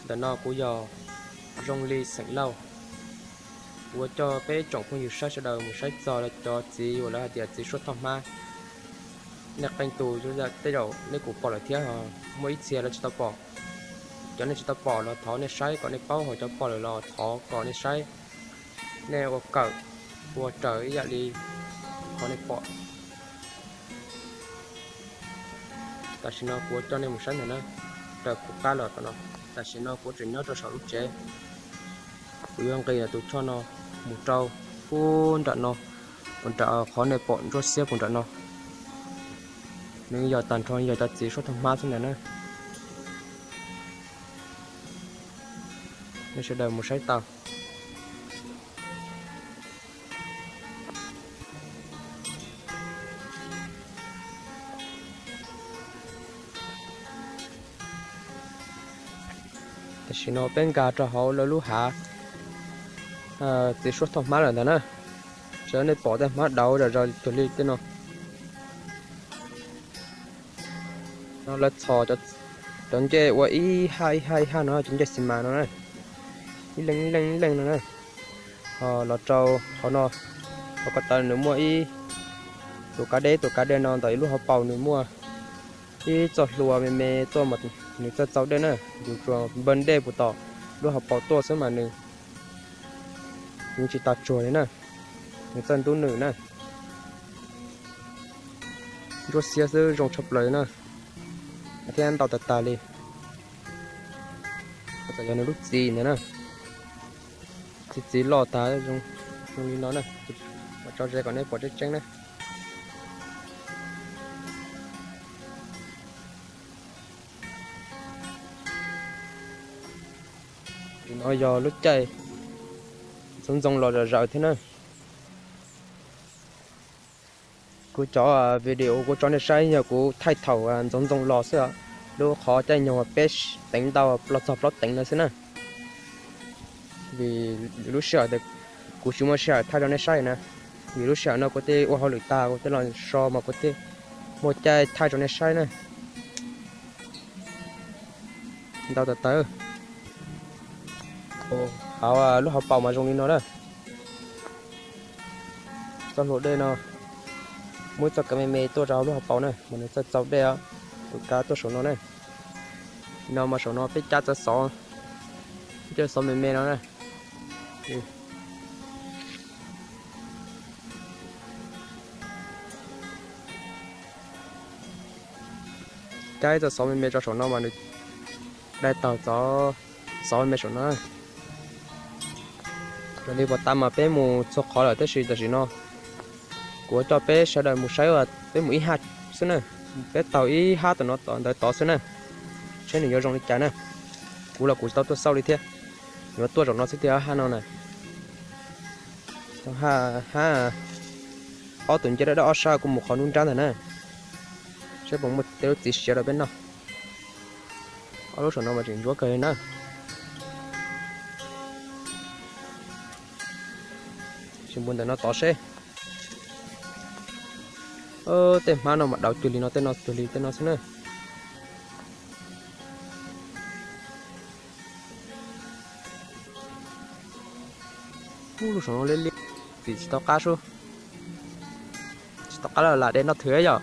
Ntawm no kuv yog Zoo Li xeem Lauj. Kuv yuav coj peb tsoom phooj ywg saib sawv daws mus saib txog cov txiv uas lawv hais tias txiv suab thoj hmab. Nej qee tus tej zaum nej kuj pom lawm thiab, muaj ib txhia lawv tsis tau pom. Cov nej tsis tau pom los thov nej saib kom nej paub, ho cov pom lawm los thov kom nej saib, nej ua kawm ua raws ib yam li qhov nej pom. Tam sim no kuv yuav coj nej mus saib ntawm na, raws kuv qab los tom no. Tam sim no kuv tseem nyob rau saum lub tsev, kuv yuav nqis tus choj no mus rau puag nram no, puag nram qhov nej pom ntsuab xiab puag nram no. Nws yog tag nrho yog cov txiv suab thoj hmab xwb ntag na. Nej sawv daws mus saib tau. Tam sim no peb nkag rau hauv lawv lub hav txiv suab thoj hmab lawm ntag na. Sawv daws nej pom tej hmab dauv zom zaws cuag li tej no. No lawv txhos cov ncej ua ib haj ib haj ib haj no, cov ncej xi mas no na, ib leej ib leej ib leej no na. Ho los rau qhov no, qhov ko taw nws muaj ib tus kav dej, tus kav dej no ntawm ib lub hauv paus nws muaj ib txoj hlua me me tuaj mas nws txawj txaus dej na. Yus tsuas npaj dej puas tom lub hauv paus tuaj xwb mas nws yeej tsis tas tsuag li na. Nws txawj ntub nws na. Ntsuab xiab xwb zoo tshaj plaws na, thiab ntau tas tas li. Txawm yog nws lub txiv ntawd na, txiv txiv loj tas zoo li no na. Kuv tso ze kom nej pom tseeb tseeb na. Nim no yog lub caij ntxoov ntxoo los zom zaws thiab na. Kuv cov video kuv tso nej saib yog kuv thaij thaum ntxoov ntxoo los xwb, lub qhov caij nyoog peb teev ntau los txog plaub teev no xwb na. Vim lub sij hawm kuv tsis muaj sij hawm thaij rau nej saib na. Vim lub sij hawm no kuv thiaj ua hauj lwm tag kuv thiaj los so mas kuv thiaj muaj caij thaij rau nej saib na. Ntau tas tas. Hauv lub hauv paus mas zoo li no na. Txoj hlua dej no muaj ib txoj kev me me tuaj rau hauv lub hauv paus na, mas nws txawj txaus dej os. Tus kav tuaj saum no na. No mas saum no peb cab txawv xov, cab xov me me no na. Cab ib txoj xov me me rau saum no mas nws dai taug txov xov me me saum no. Raws li puas tas mas peb mus txhua qhov lawm tab sis tam sim no kuv coj peb sawv daws mus saib peb mus ib haj xwb na. Peb taug ib haj tom no ntawd tod xwb na, saib nws yuav zoo li cas na. Kuv los kuv tsis tau tuaj xauj li thiab, yuav tuaj zaum no xwb thiab haj no na. Haj, haj, ob tug ncej dawb dawb ob sab kuj mus qhov nruab nrab ntag na. Saib puas muaj tej lub txiv siav rau peb noj. Ob lub saum no mas tseem ntsuab kawg li na. Tsis npuag ntawm no tod seb. Tej hmab no mas dauv cuag li no, tej no cuag li tej no xwb na. Ub, lub saum no liab liab, txim tsis tau qab sub. Tsis tau qab los lam de noj thwv yom.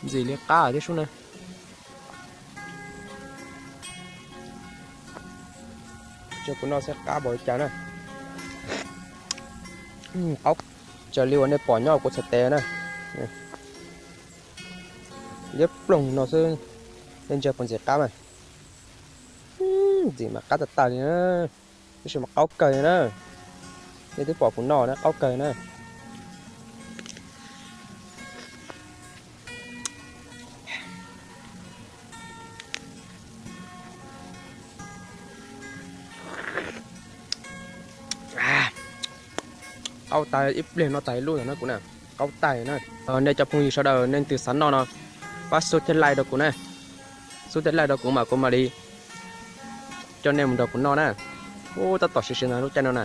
Ntxim li qab thiab sub na. Ntsia kuv noj saib qab npaum li cas na. Qaub, raws li uas nej pom nyob kuv txhais tes na, liab ploog no xwb. Nej ntsia puas ntxim qab mas. Ntxim mas qab tag tag li na, tab sis mas qaub kawg li na. Nej twb pom kuv noj na, qaub kawg na. Qaub tag, ib pliag no tag ib lub ntawm no kuv na, qaub tag na. Nej cov phooj ywg sawv daws nej leej twg xav noj no, pab xub thiab like rau kuv na. Xub thiab like rau kuv mas kuv mam li coj nej mus nrog kuv noj na. Ub, tab tom siav siav ntag lub caij no na.